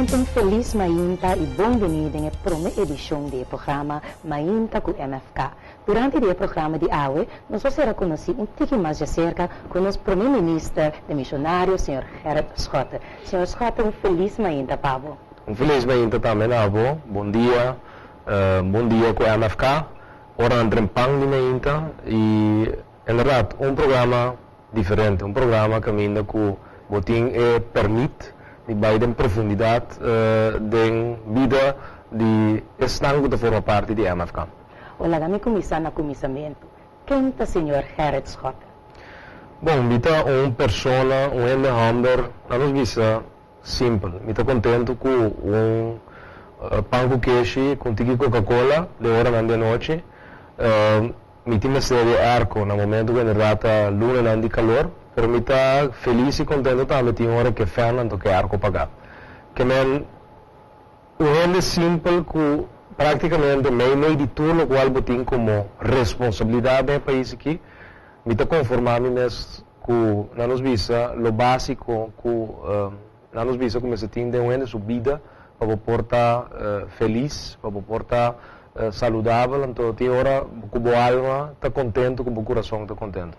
Oyente, un felis mainta i bon biní den e promé edishon di e programa Mainta ku MFK. Durante di e programa di awe, nos lo sera konosí un tiki mas djaserka ku nos promé minister demishonario, señor Gerrit Schotte. Señor Schotte, un felis mainta pa bo. Un felis mainta tambe na bo. Bon dia. Bon dia ku MFK. Ora nan trempan di mainta i en bèrdat un programa diferente, un programa kaminda ku bo tin e pèrmit di bai den profundidat den bida di esnan ku ta forma parti di MFK. O laga mi kuminsá na kuminsamentu. Ken ta señor Gerrit Schotte? Bon, mi ta un persona, un hende hòmber, laat nos bisa simpel. Mi ta kontentu ku un pan ku keshi, ku un tiki Coca-Cola den oranan di anochi. Mi tin mester di airco na momento ku inderdat ta lunanan di kalor, pero mi ta felis i kontentu tambe tin ora ku e fèn anto ku e airco pagá. Ke men un hende simpel ku praktikamente mei mei di tur lokual bo tin komo responsabilidat den e pais aki, mi ta konformá mi mes ku nan nos bisa lo básiko ku nan nos bisa ku mester tin den un hende su bida pa bo por ta felis, pa bo por ta saludabel, anto tin ora ku bo alma ta kontentu, ku bo kurason ta kontentu.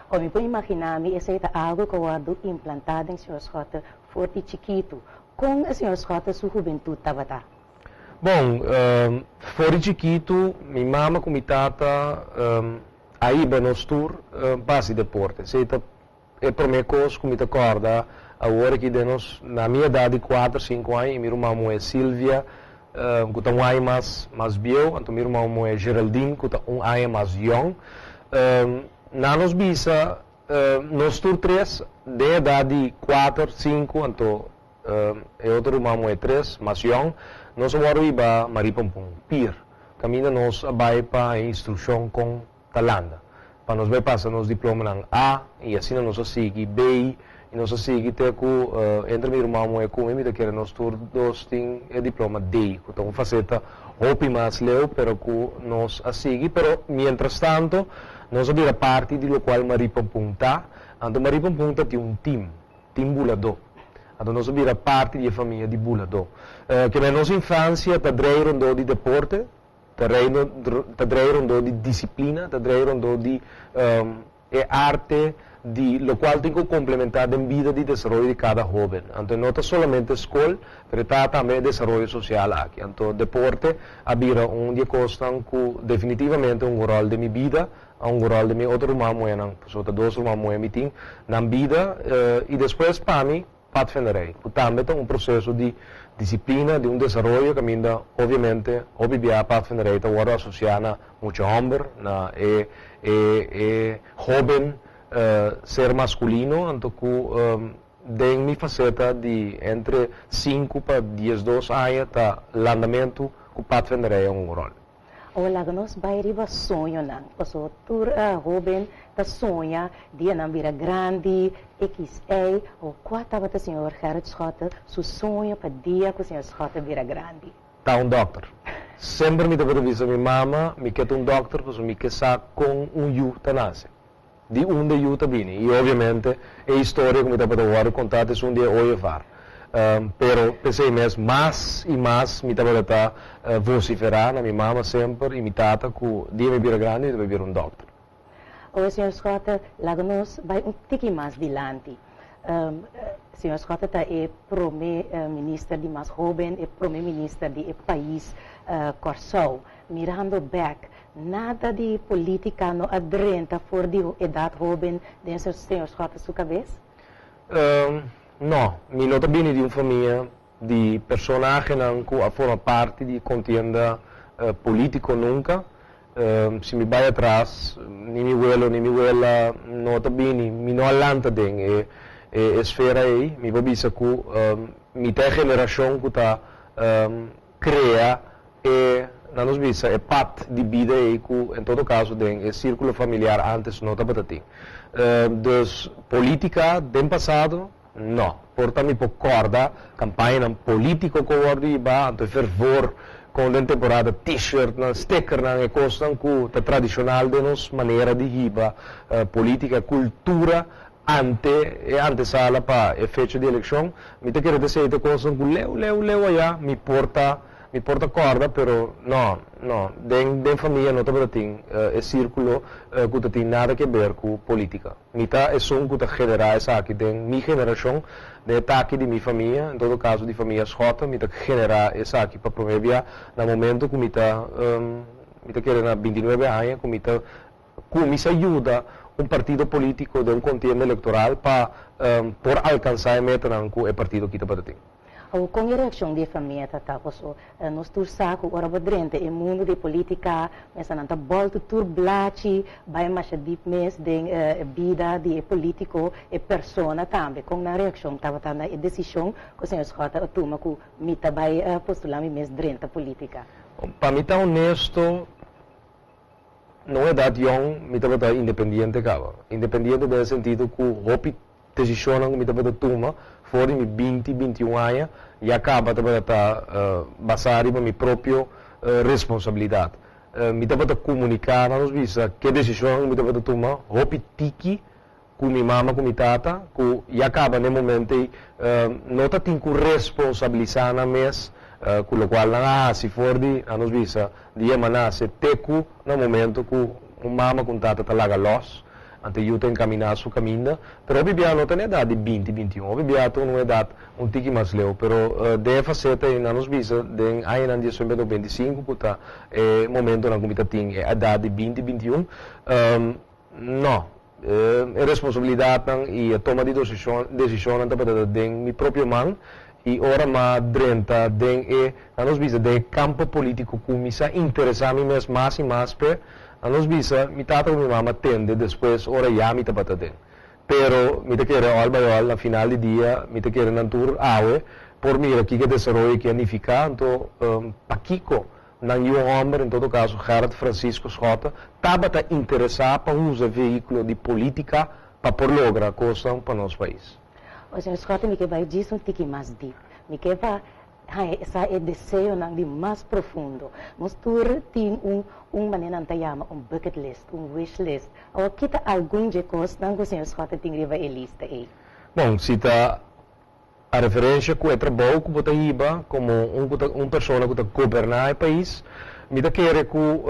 O mi por imaginá mi esei ta algu ku a wòrdu implantá den señor Schotte for di chikitu. Kon e señor Schotte su hubentut tabata? Bon, for di chikitu mi mama ku mi tata a hiba nos tur pa hasi deporte. Esei ta E promé kos ku mi ta kòrda awor aki den nos, na mi edat di kuater, sinku aña i mi ruman muhé Silvia, ku ta un aña mas mas bieu, anto mi ruman muhé Geraldine ku ta un aña mas yòn. Nan nos bisa nos tur tres den edat di kuater, sinku, anto e otro ruman muhé tres, mas yòn, nos a wòrdu hiba Marie Pompon, Pier, kaminda nos a bai pa haña instrukshon kon ta landa pa nos bai pasa nos diplomanan A i asina nos a sigui B i nos a sigui te ku entre mi ruman muhé ku mi, mi ta kere nos tur dos tin e diploma D ku ta un faseta hopi mas leu pero ku nos a sigui pero mientras tanto nos a bira parti di lokual Marie Pampun ta. Anto Marie Pampun ta tin un tim, tim buladó. Anto nos a bira parti di e famia di buladó. Kende nos infansia ta drei rondó di deporte. Ta rei ta drei rondó di disiplina, ta drei rondó di e arte di lokual tin ku komplementá den bida di desaroyo di kada hóben. Anto e no ta solamente skol, pero e ta tambe e desaroyo sosial aki. Anto deporte a bira un di e kosnan ku definitivamente un ròl den mi bida, a un ròl den mi otro ruman muhénan, pasobra ta dos ruman muhé mi tin, nan bida i despues pa mi, Padvinderij, ku tambe ta un proseso di disiplina, di un desaroyo kaminda obviamente hopi bia padvinderij ta wòrdu asosiá na mucha hòmber, na e e e hóben ser maskulino, anto ku den mi faseta di entre sinku pa diesdos aña ta landamentu ku padvinderij a un ròl. Awor laga nos bai riba soñonan, pasobra tur hoben ta soña dia nan bira grandi, equis ei, o kua tabata señor Gerrit Schotte su soño pa dia ku señor Schotte bira grandi? Ta un dòkter. Semper mi tabata bisa mi mama mi ke ta un dòkter pasobra mi ke sa kon un yu ta nase, di unda e yu ta bini i obviamente e historia ku mi tabata wòrdu kontá ta esun di e ooievaar. Pero p'esei mes mas i mas mi tabata ta vosiferá na mi mama semper i mi tata ku dia mi bira grandi mi ta bai bira un dòkter. Oe señor Schotte, laga nos bai un tiki mas dilanti. Señor Schotte ta e prome minister di mas hoben, e prome minister di e pais Kòrsou. Mirando bèk, nada di politica no a drenta for di edat hoben den señor Schotte su kabes? No, mi no ta bini di un famia di personahenan ku a forma parti di kontienda polítiko nunka. Si mi bai atras, ni mi welo ni mi wela no ta bini, mi no a lanta den e esfera ei. Mi por bisa ku mi ta e generashon ku ta krea e, nan nos bisa, e pat di bida ei ku en todo kaso den e sírkulo familiar ántes no tabata tin. Dus polítika den pasado, no. Por ta mi por kòrda kampañanan polítiko ku a wòrdu hibá, anto e fervor kon den temporada t-shirtnan, stickernan, e kosnan ku ta tradishonal den nos manera di hiba polítika, kultura. Ante e antesala pa e fecha di elekshon, mi ta kere ta esei ta kosnan ku leu leu leu ayá mi por ta mi por ta kòrda, pero nò, nò, den den famia no tabata tin e sírkulo ku ta tin nada ke ber ku polítika. Mi ta esun ku ta generá esaki den mi generashon, den e taki di mi famia, en todo kaso di famia Schotte, mi ta generá esaki pa promé bia na momento ku mi ta mi ta kere na 29 aña ku mi ta Kuminsá yuda un partido polítiko den un kontienda elektoral pa por alkansá e metanan ku e partido kita bata tin. Awor kon e reakshon di e famia ta ta? Paso nos tur sa ku ora bo drenta e mundu di polítika mesanan ta bòltu tur blachi bai masha dip mes den e bida di e polítiko, e persona tambe. Kon nan reakshon tabata na e desishon ku señor Schotte a tuma ku mi ta bai postulá mi mes drenta polítika? Pa mi ta honesto, Na un edat yòn mi tabata independiente kaba. Independiente den e sentido ku hopi desishonnan ku mi tabata tuma for di mi 20, 21 aña ya kaba tabata ta basá riba mi propio responsabilidat. Mi tabata komuniká, nan nos bisa, ke desishonnan ku mi tabata tuma hopi tiki ku mi mama ku mi tata ku ya kaba na e momento ei no ta tin ku responsabilisá nan mes ku lokual nan a hasi for di, a nos bisa, dia mi a nase te ku na momento ku un mama ku un tata ta laga lòs, anto e yu ta enkaminá su kaminda. Pero hopi bia no ta na edat di 20, 21, hopi bia ta un edat un tiki mas leu. Pero den e faseta ei, nan nos bisa den añanan 1995 ku ta e momentonan ku mi ta tin e edat di 20, 21, No. E responsabilidatnan i e toma di desishonnan tabata ta den mi propio man i ora m'a drenta den e, nan nos bisa, den e kampo polítiko ku mi sa interesá mi mes mas i mas p'e, nan nos bisa, mi tata ku mi mama tende despues ora ya mi tabata den. Pero mi ta kere òl bai òl na final di dia mi ta kere nan tur awe por mira kiko e desaroyo aki a nifiká, anto pakiko Nan yu hòmber, en todo kaso Gerrit Francisco Schotte, tabata interesá pa usa vehíkulo di polítika pa por logra kosnan pa nos pais. O señor Schotte, mi ke bai djis un tiki mas dip. Mi ke pa haña sa e deseonan di mas profundo. Nos tur tin un un manera nan ta yama un bucket list, un wish list. Awor kita algun dje kosnan ku señor Schotte tin riba e lista ei? Bon, si ta A referencia cu e trabou cu bo ta hiba como un cu ta un persona cu ta goberna e pais, mi ta kere cu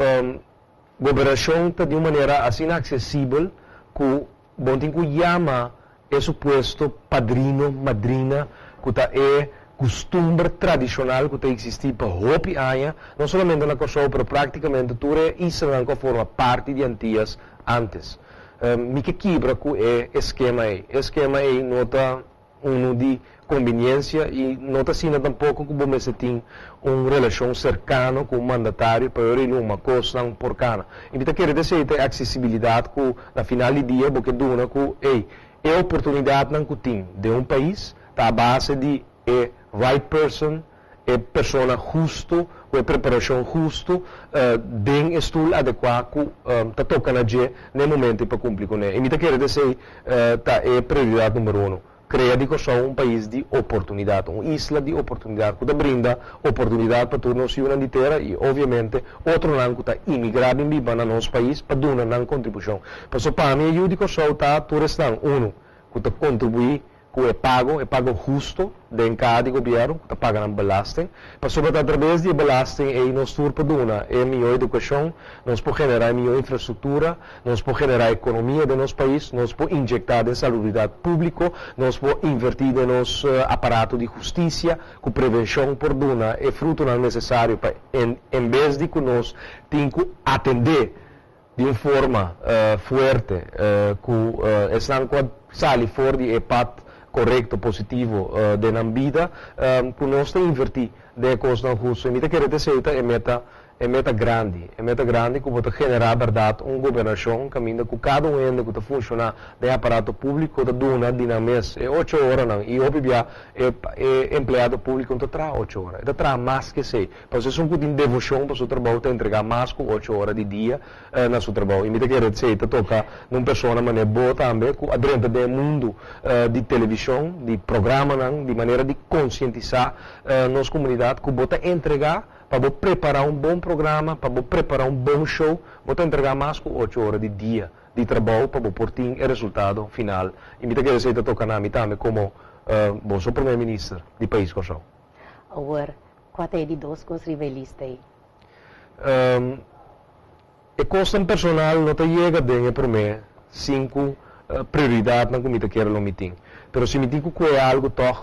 gobernacion ta di un manera asina accesibel cu bo tin cu yama e supuesto padrino, madrina cu ta e custumber tradicional cu ta existi pa hopi aña, no solamente na Corsou pero practicamente tur e islanan cu a forma parti di Antillas antes. Mi ke kibra cu e eskema ey. E eskema ey no ta unu di kombiniensia i no ta asina tampoko ku bo mester tin un relashon serkano ku un mandatario pa e ora kosnan por kana. I mi ta kere ta esei ta e aksesibilidat ku na final di dia bo ke duna ku ey e oportunidatnan ku tin den un pais ta a base di e right person, e persona hustu ku e preparashon hustu den e stul adekuá ku ta toka na dje na e momento ei pa kumpli kuné. I mi ta kere ta esei ta e prioridat numero uno, krea di Kòrsou un pais di oportunidat, un isla di oportunidat ku ta brinda oportunidat pa tur nos yunan di tera i obviamente otronan ku ta imigrá bin biba na nos pais pa duna nan kontribushon. Pasobra pa mi e yu di Kòrsou ta tur esnan, unu, ku ta kontribuí ku e pago, e pago husto den kaha di gobièrnu ku ta paga nan belasting, pasobra ta atrabes di e belasting ei nos tur por duna e mihó edukashon, nos por generá e mihó infrastruktura, nos por generá ekonomia den nos pais, nos por inyektá den salubridat públiko, nos por invertí den nos aparato di hustisia, ku prevenshon por duna e frutonan nesesario pa en en bes di ku nos tin ku atendé di un forma fuerte ku esnan ku a sali for di e pat korekto, positivo den nan bida, ku nos ta invertí den e kosnan hustu. I mi ta kere ta esei ta e meta, e meta grandi, e meta grandi ku bo ta generá bèrdat un gobernashon kaminda ku kada un hende ku ta funshoná den e aparato públiko ta duna di nan mes e ocho oranan i hopi bia e e empleado públiko no ta traha ocho ora, e ta traha mas ku esei. Pasobra esun ku tin devoshon pa su trabou ta entregá mas ku ocho ora di dia na su trabou. I mi ta kere esei ta toka na un persona manera bo tambe ku a drenta den e mundu di televishon, di programanan, di manera di konsientisá nos komunidat ku bo ta entregá pa bo prepará un bon programa, pa bo prepará un bon show, bo ta entregá mas ku ocho ora di dia. di trabou pa bo por tin e resultado final. I mi ta kere esei ta toka na mi tambe komo boso Prome Minister di pais Kòrsou. Awor, kua ta e di dos kos riba e lista ei? E kosnan personal no ta yega den e promé sinku prioridatnan ku mi ta kere lo mi tin. Pero si mi tin ku kue algu tòg,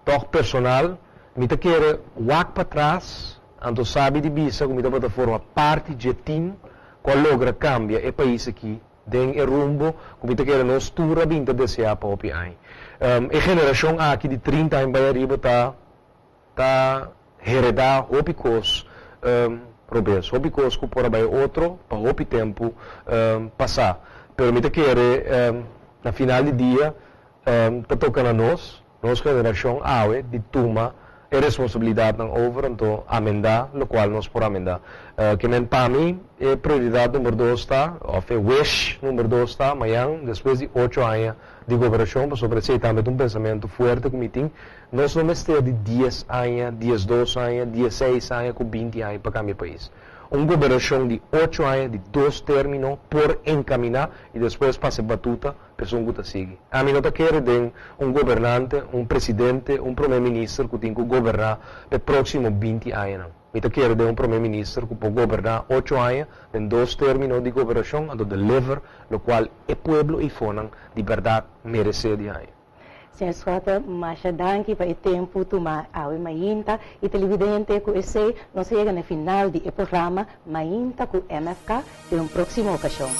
tòg personal, mi ta kere wak patras, anto sabi di bisa ku mi tabata forma parti dje tim ku a logra kambia e pais aki den e rumbo ku mi ta kere nos tur a bin ta deseá pa hopi aña. E generashon aki di 30 aña bai ariba ta ta heredá hopi kos robes, hopi kos ku por a bai otro pa hopi tempu pasá. Pero mi ta kere na final di dia ta toka na nos, nos generashon awe di tuma e responsabilidatnan over anto amendá lokual nos por amendá. Ke men pa mi e prioridat number dos ta, òf e wish number dos ta, mañan despues di ocho aña di gobernashon, pasobra esei tambe ta un pensamentu fuerte ku mi tin, nos no mester di 10 aña, 12 aña, 16 aña ku 20 aña pa kambia pais. Un gobernashon di 8 aña, di dos término, por enkaminá i despues pasa e batuta pa esun ku ta sigui. Ami no ta kere den un gobernante, un presidente, un prome minister ku tin ku goberná pa e próksimo 20 añanan. Mi ta kere den un prome minister ku por goberná 8 aña den dos término di gobernashon anto deliver lokual e pueblo eifonan di bèrdat meresé di haña. Señor Schotte, masha danki pa e tempu tuma awe mainta i televidente. Ku esei nos a yega na final di e programa Mainta ku MFK. Den un próksimo okashon.